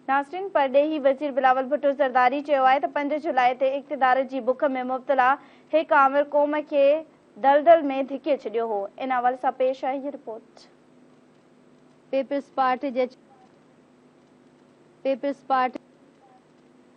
ناظرين پرڏيهي وزير بلاول ڀٽو زرداري چيو آهي ته 5 جولاء تي اقتدار جي بک ۾ مبتلا هڪ آمر قوم کي دلدل ۾ ڌڪي ڇڏيو هو. ان حوالي سان پيش آهي هي رپورٽ. پيپلز پارٽي جي پيپلز پارٽي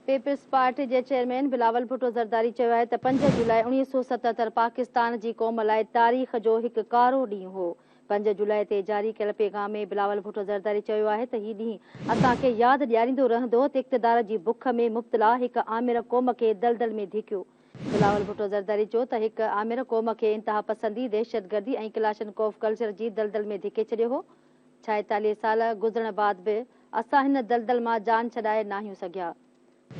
پيپلز پارٽي جي چيئرمين بلاول ڀٽو زرداري چيو آهي ته 5 جولاء 1977 پاڪستان جي قوم لاء تاريخ جو هڪ ڪارو ڏينهن هو. 5 جولاء تي جاري ڪيل پيغام ۾ بلاول ڀٽو زرداري چيو آهي ته هي ڏينهن اسان کي ياد ڏياريندو رهندو ته اقتدار جي بک ۾ مبتلا هڪ آمر قوم کي دلدل ۾ ڌڪيو. بلاول ڀٽو زرداري چيو ته هڪ آمر قوم کي انتهاپسندي، دهشتگردي ۽ ڪلاشنڪوف ڪلچر جي دلدل ۾ ڌڪي ڇڏيو هو. 46 سال گذرڻ بعد به اسان هن دلدل مان جان ڇڏائي ناهيون سگهيا.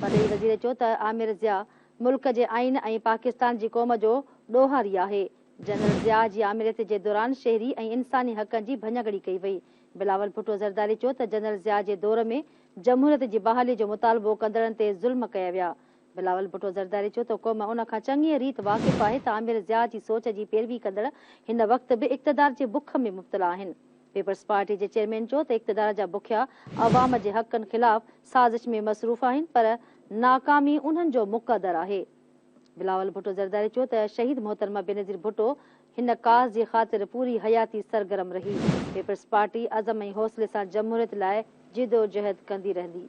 پرڏيهي وزير چيو ته آمر ضياء ملڪ جي آئين ۽ پاڪستان جي قوم جو ڏوهاري آهي. جنرل ضياء جي آمريت جي دوران شهري ۽ انساني حقن جي ڀڃڪڙي ڪئي وئي. بلاول ڀٽو زرداري چيو ته جنرل ضياء جي دور ۾ جمهوريت جي بحالي جو مطالبو ڪندڙن تي ظلم ڪيا ويا. بلاول ڀٽو زرداري چيو ته قوم ان کان چڱيء ريت واقف آهي ته آمر ضياء جي سوچ جي پيروي ڪندڙ هن وقت به اقتدار جي بک ۾ مبتلا آهن. پيپلز پارٽي جي چيئرمين چيو ته اقتدار جا بکيا عوام جي حقن خلاف سازش ۾ مصروف آهن پر ناڪامي انهن جو مقدر آهي. بلاول ڀٽو زرداري چيو ته شهيد محترمه بينظير ڀٽو هن ڪاز جي خاطر پوري حياتي سرگرم رهي، پيپلز پارٽي عزم ۽ حوصلي سان جمهوريت لاء جدوجهد ڪندي رهندي.